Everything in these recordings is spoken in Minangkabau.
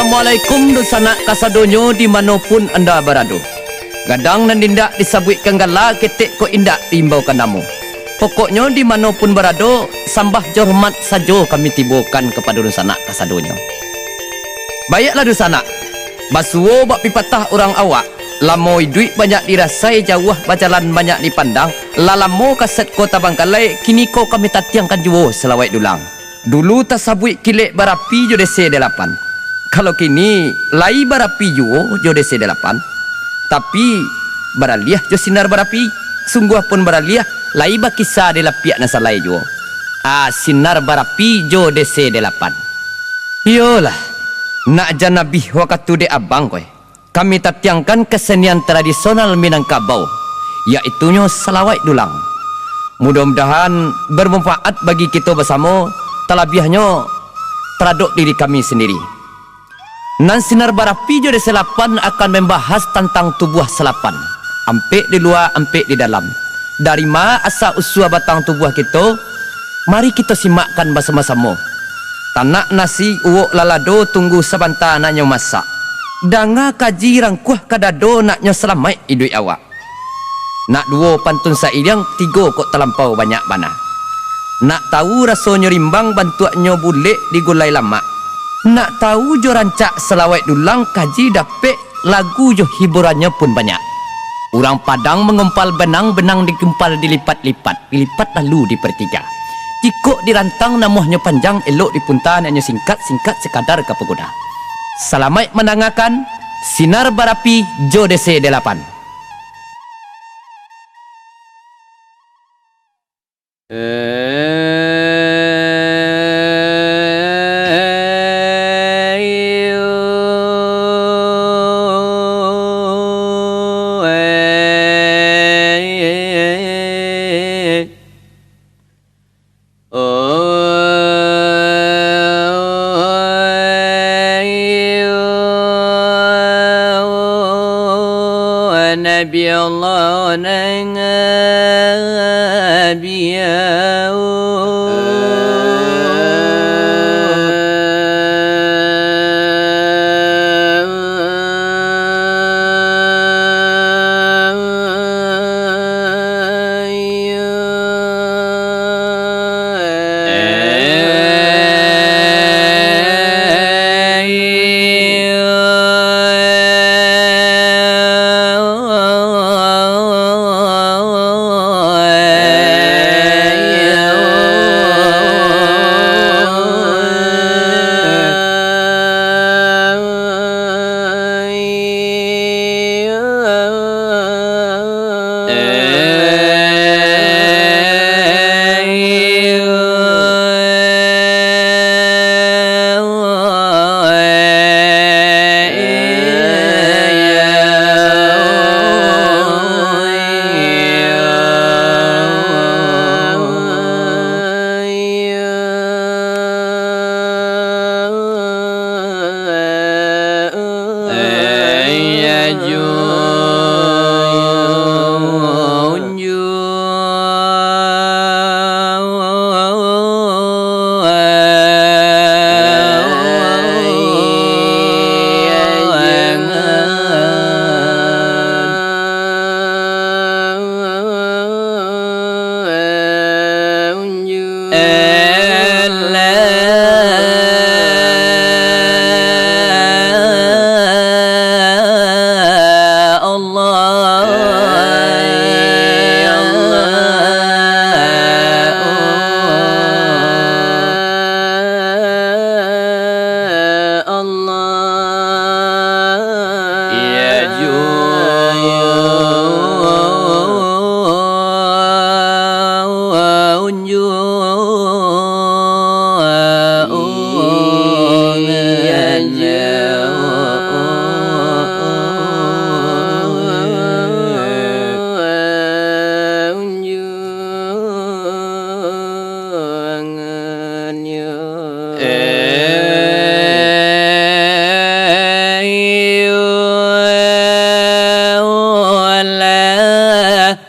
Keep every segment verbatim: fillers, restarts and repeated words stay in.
Assalamualaikum dunsanak kasadonyo di mano pun anda barado. Gadang nan indak disabuikkan gala, ketek kok indak diimbaukan namo. Pokoknyo di mano pun barado, sambah jo hormat sajo kami tibokan kapado dunsanak kasadonyo. Baiaklah dunsanak, basuo bak pipatah urang awak, lamo iduik banyak dirasai, jauah bajalan banyak dipandang, lah lamo kaset ko tabangkalai, kiniko kami tatiangkan juo salawaik dulang. Dulu tasabuik kilek barapi jo dese dalapan. Kalau kini, lai barapi juo jo dese dalapan, tapi, baraliah jo sinar barapi, sungguah pun baraliah, lai bakisa di lapiak nan salai juo. Ah, sinar barapi jo dese dalapan. Iyolah, nak jan abih wakatu dek abang ko, eh. Kami tatiangkan kasenian tradisional Minangkabau, yaitunyo salawaik dulang. Mudah-mudahan bermanfaat bagi kito basamo, talabiahnyo taradok diri kami sendiri. Nan sinar barapi jo dese lapan akan membahas tantang tubuah salapan, ampek di lua, ampek di dalam. Dari ma asa usua batang tubuah kito? Mari kito simakkan basamo-samo. Tanak nasi uwok lalado, tunggu sabanta naknyo masak. Danga kaji rangkuah ka dado, naknyo salamaik iduik awak. Nak duwo pantun sairiang, tigo kok talampau banyak bana. Nak tawu rasonyo rimbang, bantuaknyo bulek digulai lamak. Nak tawu jo rancak salawaik dulang, kaji dapek lagu jo hiburannyo pun banyak. Urang Padang mangompal benang, benang digumpal dilipat-lipat, dilipat lalu dipartiga. Jikok dirantang namuahnyo panjang, elok dipunta naknyo singkat, singkat sakadar ka pagoda. Salamaik mandangakan, sinar barapi jo dese dalapan. Nabi Allah nan biau.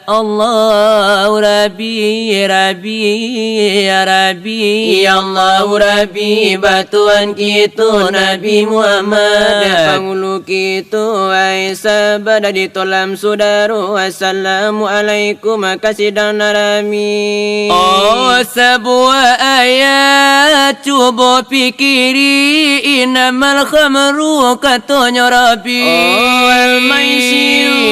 Allah, Rabbi, Rabbi, ya Rabbi. Ya Allah Rabbi, ba Tuhan kito Nabi Muhammad, dek pangulu kito, ai sahabat dari tolam sudaro, assalamualaikum, ka sidang nan rami. Oh, sabuah ayat, cubo pikiri, innamal khamru, katonyo Rabbi. Oh, al-maisiru,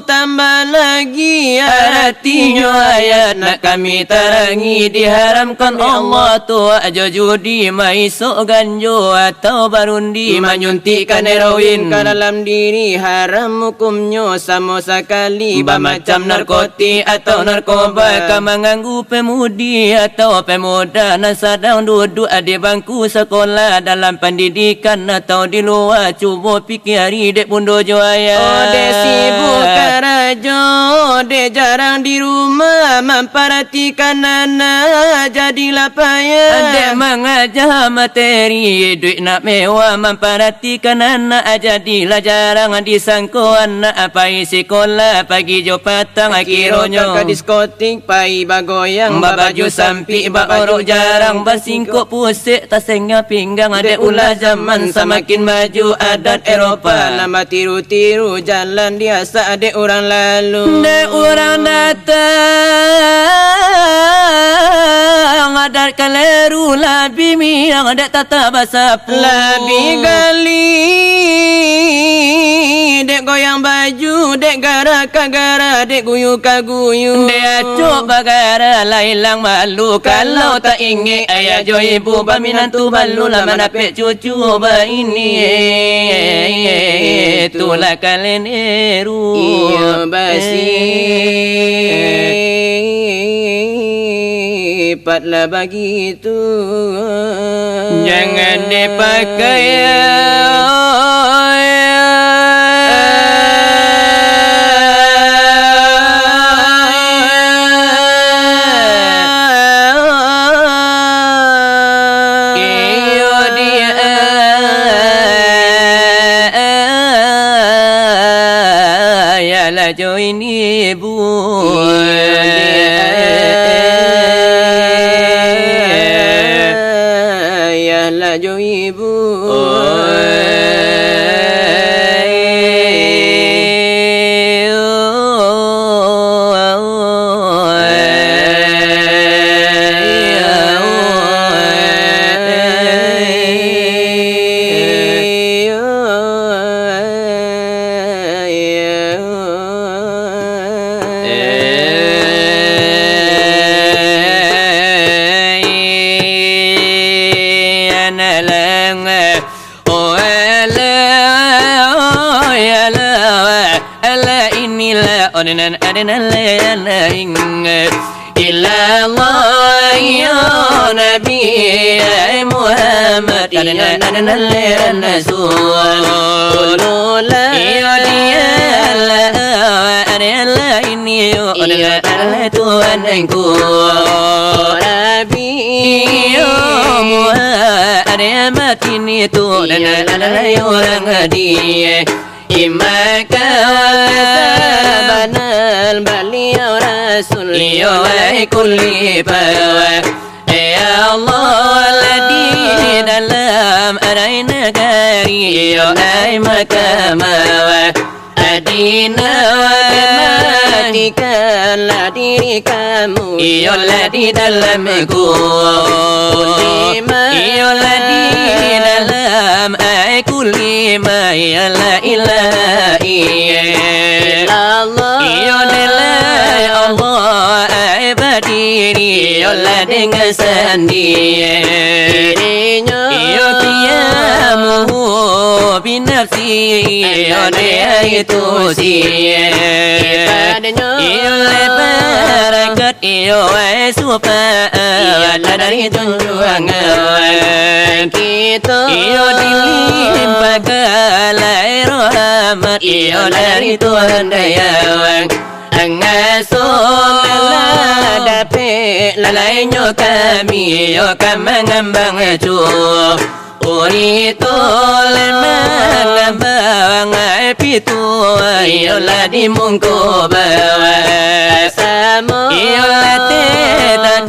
tambah lagi, aratinyo ayat nak kami tarangi, diharamkan Allah tu ajo judi, maisok ganjo atau barundi, manyuntikkan heroin ka dalam diri, haram hukumnyo samo sakali, bamacam narkotik atau narkoba, ka manganggu pemudi atau pemuda nan sadang duduak di bangku sakolah dalam pandidikan atau di lua, cubo pikiari dek bundo jo ayah. Oh, dek sibuk karajo, dek jarang di rumah, mamparatikan anak, jadilah payah. Dek mangaja materi, duit nak mewah, mamparatikan anak, jadilah jarang, disangko anak pai sikolah, pagi jo patang, kironyo ka diskotik, pai bagoyang, babaju sampik, baorok jarang, basingkok pusek, tasengah pinggang, dek ulah zaman samakin maju, adat Eropa nan batiru-tiru, jalan diasak dek urang lalu. Dek urang datang, adat kaleru, labiah miang dek tata basapu, labiah gali dek goyang baju, dek gara ka gara, dek guyu ka guyu, dek acok bagara, lah ilang malu. Kalau tak ingek ayah jo ibu, baminantu balu, lah mandapek cucu baini, itulah kaleru. Iyo, basipatlah bagitu. Jangan dipakai. Iyo dia, ayalah jo ini bu. Ayalah jo ibu. Inilah odenan adenan lain. Ilallah, ya Nabi, ya Muhammad, ya adenan lain Rasul. Ya dialah, adalah ini, ya adalah Tuhanku. Rabbi, ya Muhammad, ini tu dan adalah orang dia. Imaka banal baliau Rasul, iyo lai kulli pawa. Ya Allah, lah di dalam arai nagari, iyo ai Makkah mawa. Adina, matikanlah diri kamu, iyolah di dalam ku. Iyolah di dalam ai kulima, iyolah ilahi. Iyo nilai Allah ai badiri, iyolah dengan sandi. Iyo kiamu binafsi, iyo deh ai tu si. Iyo lebar angkat, iyo ai supaat, iyo lah dari junjuangan kito. Iyo dilimpahkan lai rahmat, iyo dari Tuhan dayawang. Angah somalah dapek lalainyo kami, iyo ka mangambang cu. Uri tu lai mangambang ai pitu, iyolah di mungko bawah. Samo iyolah tetap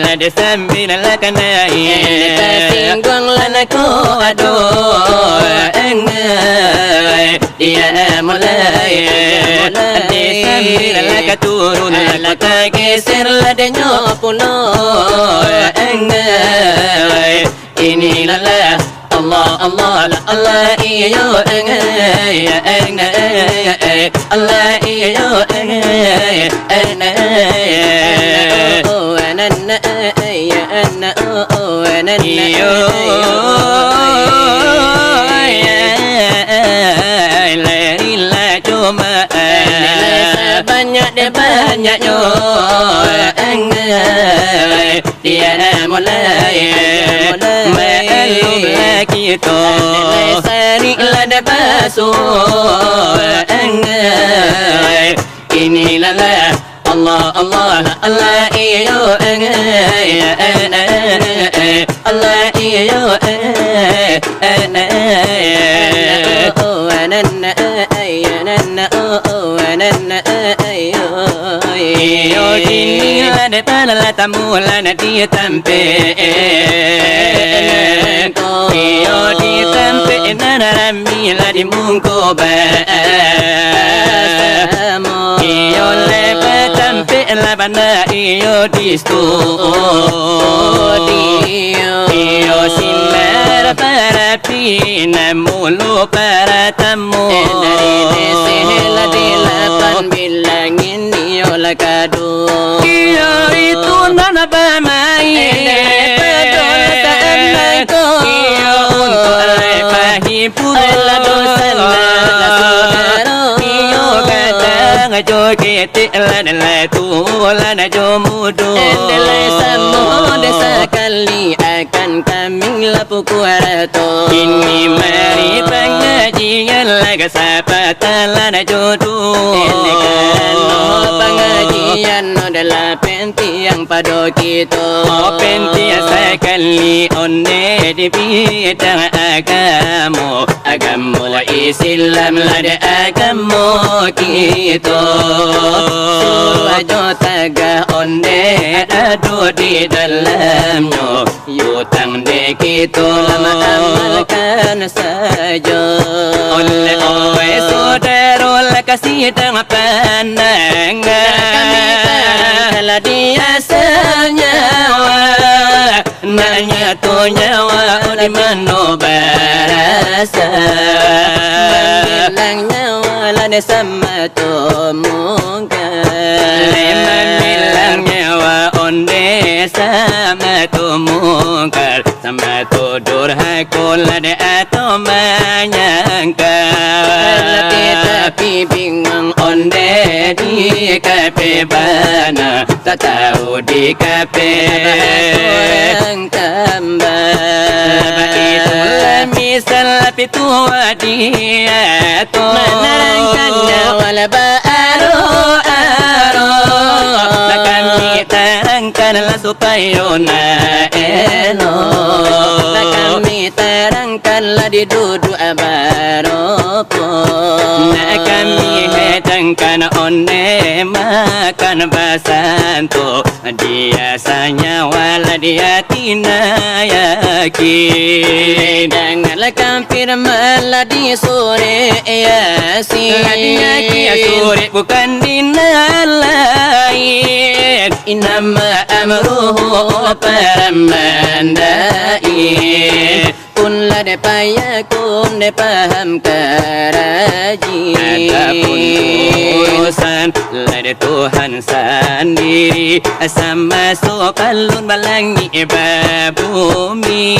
Lah deh sambilan lah kanai. Lah tasingguang lah nako, aduh, enggai. Dia mulai. Lah deh sambilan lah katurun, lah kageser lah deh nyo pulo. Enggai. Inilah lah Allah, Allah, lah Allah, iyo, enggai, enggai, Allah, iyo, enggai, enggai. Oh, oh, anana, eh, eh, ya, ana, oh, oh, anana, iyo, eh, eh, eh, eh, larilah cuma, eh, sabanyak deh banyaknyo, enggai. Dia mulai, mulai. Maklumlah kito, sarik lah dah basuo, enggai. Inilah lah Allah, Allah, Allah, iyo, enggai, enggai. Allah, iyo, enggai, enggai. Oh, oh, anana, eh, eh, anana, oh, oh, anana, eh, eh, oh, eh. Iyo, kini lah deh pala lah tamu lah nak di tampek. Iyo, di tampek nan rami lah di mungko ba. Iyo, lah batampek lah bana iyo di studio. Iyo, sinar barapi nan mulu para tamu. Eh, dari desa lah di lapan bilangin iyo lah kado. Iyo, itu nan bamain. Eh, daripado lah saan nangko. Iyo, untuak lai pahibur. Alah dosa lah, lah saudaro. Iyo, kadang jo ketek lah, lah tuo lah jo mudo. Ende lai samo deh sakali akan kami lah pukua rato. Kini mari pangajian lah ka sapatah lah nak jodoh. Ende karano pangajian adalah pentiang pado kito. Oh, pentiang sakali onde di bidang agamo. Agamo Islam lah dek agamo kito. Suruah jo tagah onde ado di dalamnyo. Yo Yang di kito lah maamalkan sajo. Oleh oe sudaro lah ka sidang pandangan. Kami tarangkan lah di asal nyawa. Nak nyato nyawa di mano barasa. Manggilang nyawa lah di samato mungkar. Manggilang nyawa onde samato mungkar. Samato durhako lah di ato manyangkal. Tapi bingung onde di kape bana. Tak tahu di kape. Urang tambah. Itulah misal pitua dia tu. Manarangkan nyawa lah baaro-aro. Nak kami tarangkan lah supayo nak elok. Nak kami tarangkan lah di duduk baropo. Nak kami hedangkan onde makan basanto. Dia sanyawa lah di ati nan yakin. Danganlah kafir malah di surek Yasin. Lah di Yasin surek bukan di nan lain. Innama amruhu paramandai. Kun lah dek payakun, dek paham karaji. Adapun urusan lah dek Tuhan sandiri. Samaso balun balangik babumi,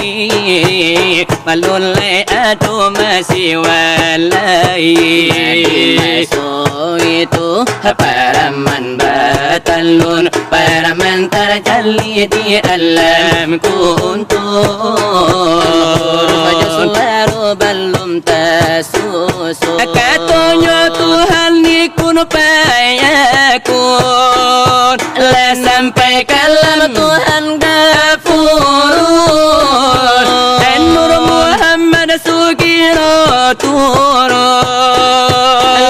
balun lai ado masih walai. Di maso itu paraman batalun, paraman tarjadi di alam kun. Suaro balun tasusun. Katonyo Tuhan di kun fayakun. Lah sampai kalam Tuhan Gafurun. Dan Nur Muhammad sugiro turun.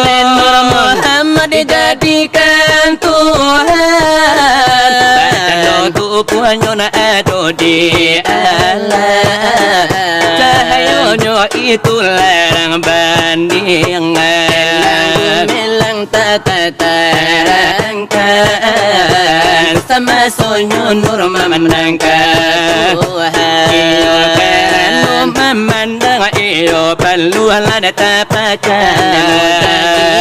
Dan Nur Muhammad dijadikan Tuhan. Batando tubuahnyo nak ado di alam. Cahayonyo itu larang bandingan. Melang tak tatarangkan. Samasonyo Nur mamandangkan Tuhan. Iyo karano mamandang iyo paluah lah data pacan.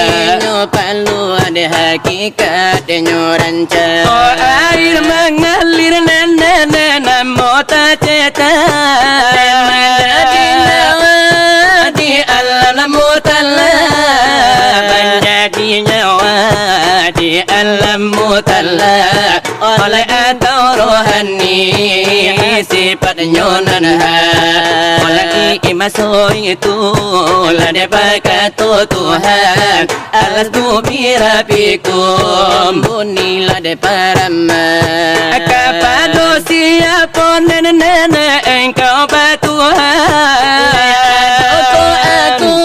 Inyo paluah di hakikat. Kadenyo rancak. Oh, air mangalir nan, nan, nan, namo tacetak. Manjadi nyawa di alam mutala. Manjadi nyawa di alam mutala. Oleh atau rohani sifatnyo nan hak. Oleh iman soy tu lah dibakato Tuhan. Alastu birabikum, bunilah dek paraman. Kapado siapo nenek engkau batuhan? Lai ado tu aku,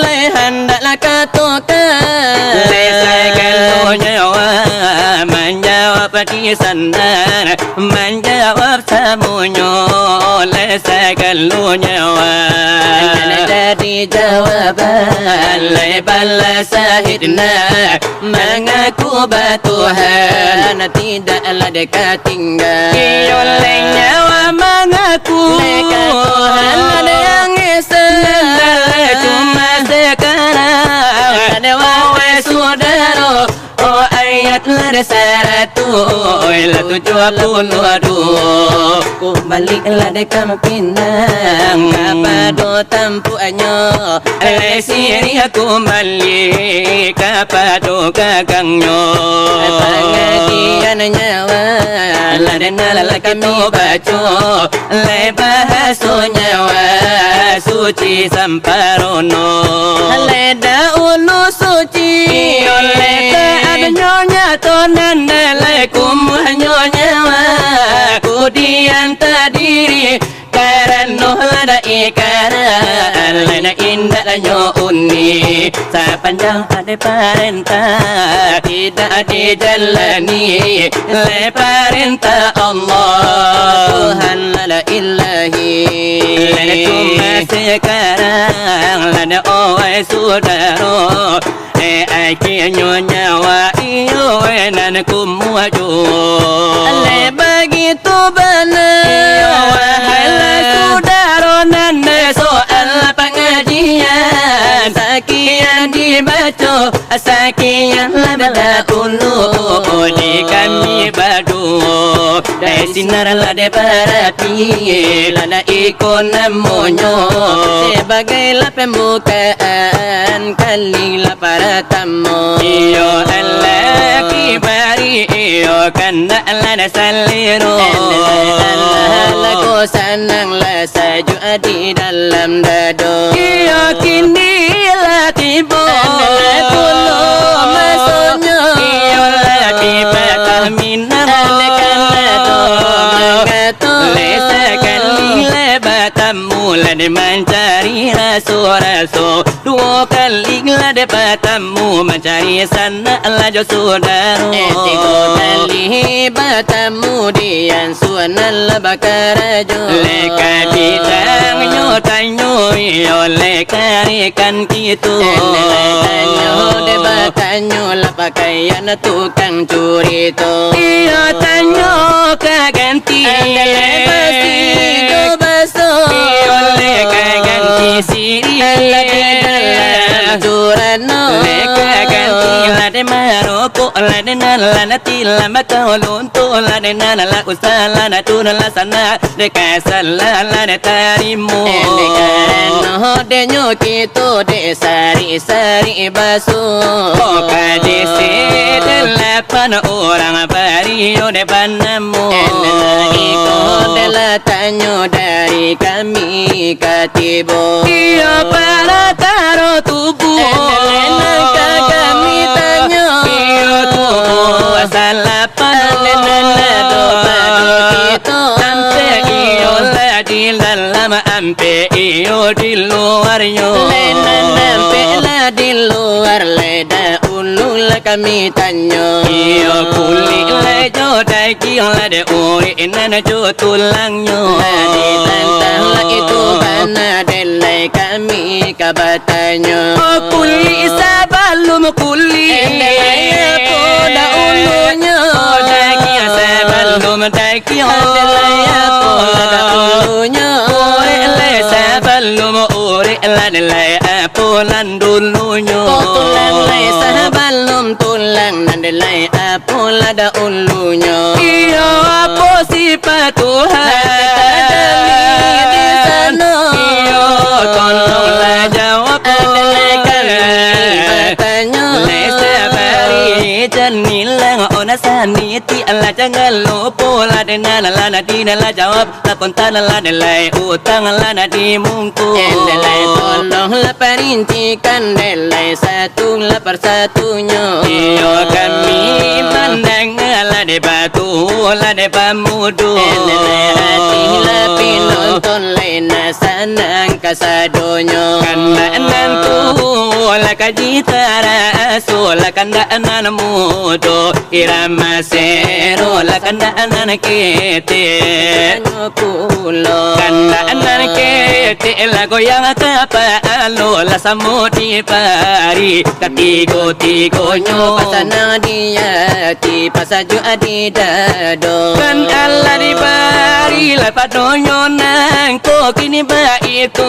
lai handaklah katokan. Lai sagalo nyawa manjawab di sanan. Manjawab samunyo lai sagalo nyawa. Nan jadi jawaban lai balas sahidna. Mangaku batuhan tidaklah deka tingga. Iyo lai nyawa mangaku. Deka Tuhan lah dek yang esa. Nan lai cuma sekarang. Nan lai wawai sudaro. Oh, ayat lah dek saratuih, oi, lah tujuah puluah duo. Kumbaliklah dek Kampinang, kapado tampuaknyo. Lai siriah kumbali kapado gagangnyo. Pangadian nyawa, lah dek nan lah kami baco. Lai bahaso nyawa suci samparono. Lai daulu suci. Iyo lai taatnyo nyato nan lai kumuahnyo nyawa. Kudian tadiri karano lah dek Sekarang lain indaknyo uni, sapanjang ado parentah, tidak dijalani leh parentah Allah. Tuhan la ilahi. Lain cuma sekarang, lain owai sudaro, eh, akhirnyo nyawa iyo, eh, nan kumuah juo. Leh bagitu bana. Iyo, wahai sudaro nan soal pangajian, sakian dibaco, sakian lah badahulu di kami baduo. Dek sinar lah dek barapi, lah iko namonyo, sabagailah pambukaan kali lah paratamo. Iyo Allah kibari, iyo kandak lah salero. Allah, Allah, lah ko sanang lah sajuak di dalam dado. Iyo kini lah tibo. Lah pulo masonyo. Iyo lah tibo taminang. Lah sakali lah batamu, lah dek mancari raso-raso. Duo kali lah dek batamu, mancari sanak lah jo sudaro. Eh, tigo kali batamu, dian suanan lah bakarajo. Leka bidangnyo tanyo, iyo leka rekan kito. Eh, tanyo dek batanyo lah pakaian tukang curito. Iyo tanyo ka ganti. Andai basi jo baso. Iyo leka ganti siri. Alah di dalam curano. Leka ganti lah dek marokok, lah dek nan lah nati lah bakau lunto, lah dek nan lah usah lah nak turun lah sana. Dek ka salah lah dek tarimo. Eh, dek karano dek nyo kito dek sari-sari baso. Oh, ka dek se dalapan urang bario dek banamo. Eh, dek lah iko dek lah tanyo dari kami ka tibo. Iyo parataro tubuh. Eh, dek lah nan ka kami tanyo. Iyo tubuh salah Ampek iyo lah di dalam, ampek iyo di luarnyo. Lai nan ampek lah di luar, lai dahulu lah kami tanyo. Iyo kulik lai jo dagiang, lah dek urek nan jo tulangnyo. Lah ditantang lah itu bana, dek lai kami ka batanyo. Oh, kulik sabalum kulik. Dek lai apo dahulunyo? Oh, dagiang sabalum dagiang. Dek lai apo dahulunyo? Urek lai sabalum urek, lah dek lai apo nan dulunyo? Oh, tulang lai sabalum tulang, nan dek lai apo lah dahulunyo? Iyo, apo sipat Tuhan? Lah tajadi di sano. Iyo, tolonglah jawab. Andai kami batanyo. Lai sabari jan ilang, ona sanitiak lah jangan lupo, lah dek nan lah nadi nan lah jawab, lah kontan lah dek lai utang lah nadi mungko. Dek lai tolonglah parincikan, dek lai satu lah parsatunyo. Iyo kami mandanga lah dek batuo lah dek bamudo. Dek lai ati lah pinonton lai nan sanang kasadonyo. Kandak nan tuo lah kaji taraso, lah kandak nan mudo irama sero, lah kandak nan ketek. Kandak nan ketek lah goyang kapalo, lah samo di pari. Katigo-tigonyo pasanang di ati, pasajuak di dado. Kan alah dibari lah padonyo nangko, kini baitu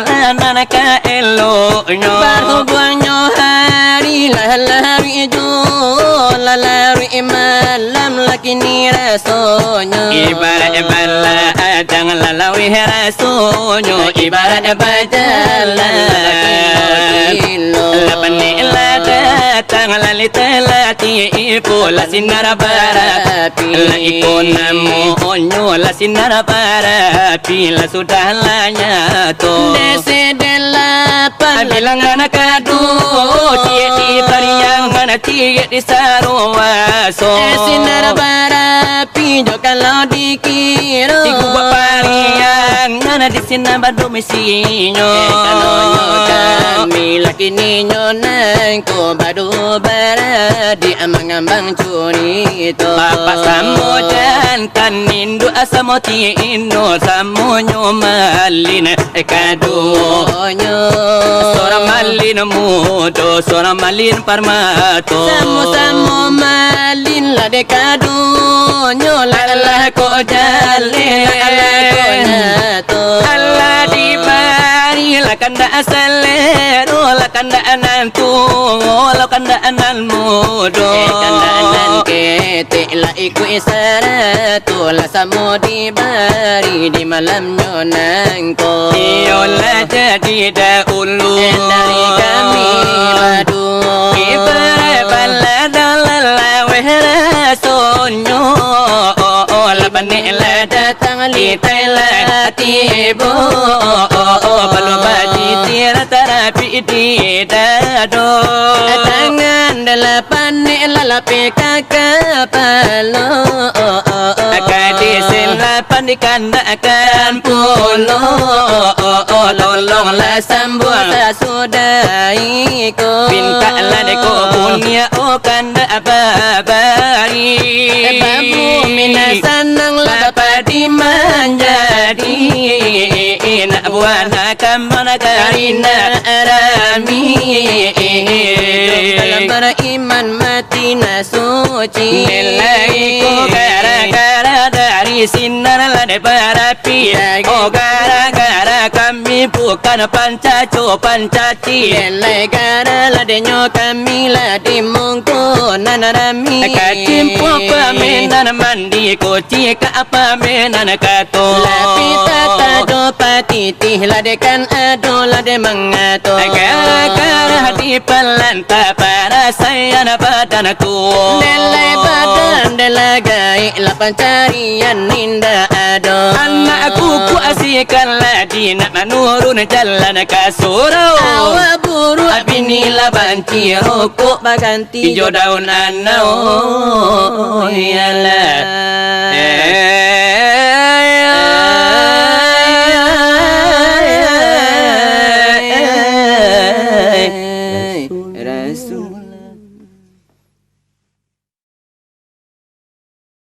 lah nan ka eloknyo. Barubuangnyo hari lah laruik juo, lah laruik malam lah kini rasonyo. Ibarat bala adang lah laweh rasonyo, ibarat bajalan lah bakilo-kilo. Lah panek lah datang, lah leteh lah tibo, lah sinar barapi. Lah iko namonyo lah sinar barapi, lah sudah lah nyato. Dek se dalapan bilangan kaduo, ciek di Pariangan, ciek di Saruaso. Dek sinar barapi Jo kalau dikiro, di gubuak pariangan, di sinan badomisinyo. Eh, kanonyo kami lah kininyo nangko bado baradiak mangambang curito. Bapak samo jantan, induak samo tino, samonyo malin, eh, kaduonyo. Surang malin mudo, surang malin parmato. Samo-samo malin lah dek kaduonyo, lah, alah kok jaleh, alah kok nyato. Alah dibari lah kandak salero, lah kandak nan tuo, lah kandak nan mudo. Eh, kandak nan ketek lah ikuik sarato, lah samo dibari di malamnyo nangko. Iyolah jadi dahulu. Eh, dari kami baduo. Ibarat balado lalaweh rasonyo. Lah panek lah datang, litai lah tibo. Balun bacicir tarapik di dado. Tangan dalam panek lah lapeh ka kapalo. Ka diselapan dikandakkan pulo. Tolonglah sambuang sasudah iko. Pintaklah dek ko bunia, oh kandak babari. Babumi nan sanang lah bapadi manjadi. Nak buah nak kambang nak karina rami. Hidup dalam beriman, mati nak suci. Nilai ko gara-gara dari sinar lah dek barapi. Oh, gara-gara kami bukan pancaco pancaci. Nilai gara lah denyo kami lah dimungko nan rami. Kacimpuang pamenan mandi koci ka pamenan kato. Lah pita tado patitih lah dekan ado lah de mangato. Gara-gara dipalanta parasaian badan tuo. Nilai badan de lah gaek lah pancarian indak ado. Anak kukuak si kaladi nak manurun jalan ka surau. Awak buruak bini lah banci rokok baganti jo daun anau. Iyolah.